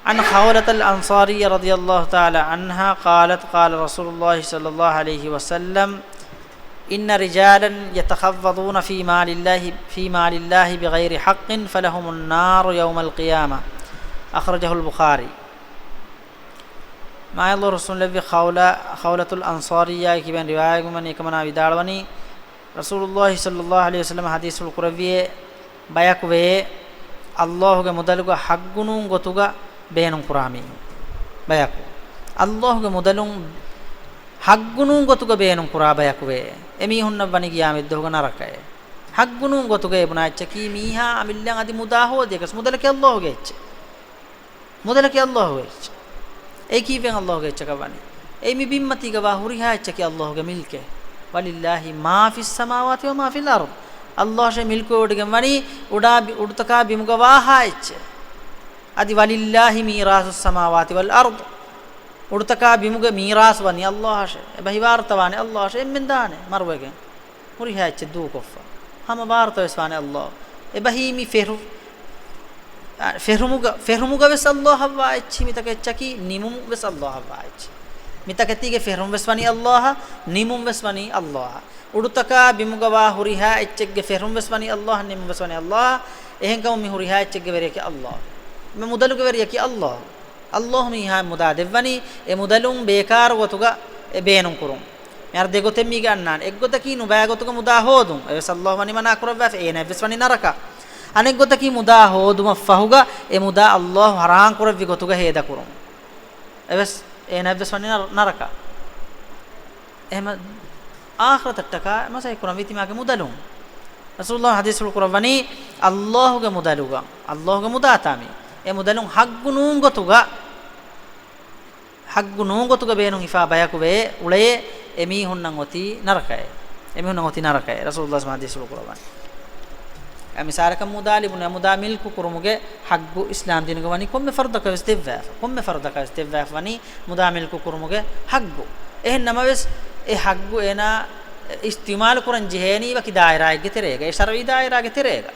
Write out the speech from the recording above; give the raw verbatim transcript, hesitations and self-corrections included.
عن خولة الأنصارية رضي الله تعالى عنها قالت: قال رسول الله صلى الله عليه وسلم: إن رجالا يتخوضون في مال الله، في مال الله بغير حق فلهم النار يوم القيامة. أخرجه البخاري. މާތް ރަސޫލު ޚައުލަ، ޚައުލަތުލް އަންޞާރިއްޔާ ކިބެން ރިވާޔަތްވުމަށް އެކަމަނާ ވިދާޅުވަނީ، ރަސޫލުﷲ ޞައްލަﷲ ޢަލައިހި ވަސައްލަމަ ޙަދީޘްފުޅު ކުރެއްވިއޭ، ބަޔަކު ވެޔޭ، ﷲގެ މުދަލުގަ ޙައްޤު ނޫން ގޮތުގަ ބޭނުން ކުރާ މީހުން. ބަޔަކު ﷲގެ މުދަލުން ޙައްޤު ނޫން ގޮތުގަ ބޭނުން ކުރާ ބަޔަކު ވެޔޭ. އެމީހުންނަށް ވަނީ ޤިޔާމަތްދުވަހުގަ ނަރަކައެއް. ޙައްޤު ނޫން ގޮތުގަ އެބުނާ އެއްޗަކީ މީހާ އަމިއްލައަށް އަދި މުދާ ހޯދިޔަކަސް މުދަލަކީ ﷲގެ އެއްޗެއް. މުދަލަކީ ﷲގެ އެއްޗެއް. އެއީ ކީއްވެ ﷲގެ އެއްޗަކަށް ވަނީ؟ އެއީ މި ބިންމަތީގަ ވާ ހުރިހާ އެއްޗަކީ ﷲގެ މިލްކެއް. ولله ما في السماوات وما في الأرض. ﷲއަށޭ މިލްކުވެވޮޑިގެން ވަނީ އުޑާ ބި-، އުޑުތަކާ ބިމުގަ ވާހާ އެއްޗެއް. އަދި ولله ميراث السماوات والأرض. އުޑުތަކާ ބިމުގެ މީރާސް ވަނީ ﷲއަށޭ. އެބަހީ ވާރުތަވާނެ ﷲއަށޭ. އެންމެން ދާނެ މަރުވެގެން. ހުރިހާ އެއްޗެއް ދޫކޮށްފަ. ހަމަ ވާރުތަވެސް ވާނެ ﷲ. އެބަހީ މި ފެރު-، އަ، ފެރުމުގަ، ފެރުމުގަ ވެސް ﷲއަށްވާ އެއްޗިހި މިތަކެއްޗަކީ، ނިމުމު ވެސް ﷲއަށްވާ އެއްޗިހި. މިތަކެތީގެ ފެރުން ވެސް ވަނީ ﷲއަށް، ނިމުން ވެސް ވަނީ ﷲއަށް. އުޑުތަކާ ބިމުގަ ވާ ހުރިހާ އެއްޗެއްގެ ފެރުން ވެސް ވަނީ ﷲއަށް، ނިމުން ވެސް ވަނީ ﷲއަށް. އެހެންކަމުން މި ހުރިހާ އެއްޗެއްގެ ވެރިޔަކީ ﷲ. މި މުދަލުގެ ވެރިޔަކީ ﷲ. ﷲ މީހާ މުދާ ދެއްވަނީ، އެ މުދަލުން ބޭކާރު ގޮތުގަ އެ ބޭނުން ކުރުން. މިހާރު ދެ ގޮތެއް މީގެ އަންނާނެ. އެއްގޮތަކީ ނުބައި ގޮތުގަ މުދާ ހޯދުން. އެވެސް ﷲ ވަނީ މަނާ ކުރައްވާފަ، އޭނަ އެއްވެސް ވަނީ ނަރަކަ. އަނެއް ގޮތަކީ މުދާ ހޯދުމަށް ފަހުގަ އެ މުދާ ﷲ ޙަރާން ކުރެއްވި ގޮތުގަ ހޭދަ ކުރުން. އެވެސް އޭނަ އެއްވެސް ވަނީ ނަރ-، ނަރަކަ. އެހެން އާޚިރަތަށްޓަކާ މަސައްކަތް ކުރަން ވީތީ މާގެ މުދަލުން. ރަސޫލުﷲ ޙަދީޘްފުޅު ކުރައްވަނީ، ﷲގެ މުދަލުގަ، ﷲގެ މުދާތާ މީ. އެ މުދަލުން ޙައްޤު ނޫން ގޮތުގަ، ޙައްޤު ނޫން ގޮތުގަ ބޭނުން ހިފާ ބަޔަކު ވެ އުޅޭ، އެމީހުންނަށް އޮތީ ނަރަކައެއް. އެމީހުންނަށް އޮތީ ނަރަކައެއް. ރަސޫލުﷲ ޙަދީޘްފުޅު ކުރައްވަނީ. އެ މިސާލަކަށް މުދާ ލިބުނު، އެ މުދާ މިލްކު ކުރުމުގެ ޙައްޤު އިސްލާމް ދީނުގަ ވަނީ ކޮންމެ ފަރުދަކަށް ވެސް ދެއްވާފަ. ކޮންމެ ފަރުދަކަށް ވެސް ދެއްވާފަ ވަނީ މުދާ މިލްކު ކުރުމުގެ ޙައްޤު. އެހެން ނަމަވެސް، އެ ޙައްޤު އޭނާ އިސްތިޢުމާލު ކުރަން ޖެހޭނީ ވަކި ދާއިރާއެއްގެ ތެރޭގަ، އެ ޝަރުޢީ ދާއިރާގެ ތެރޭގަ.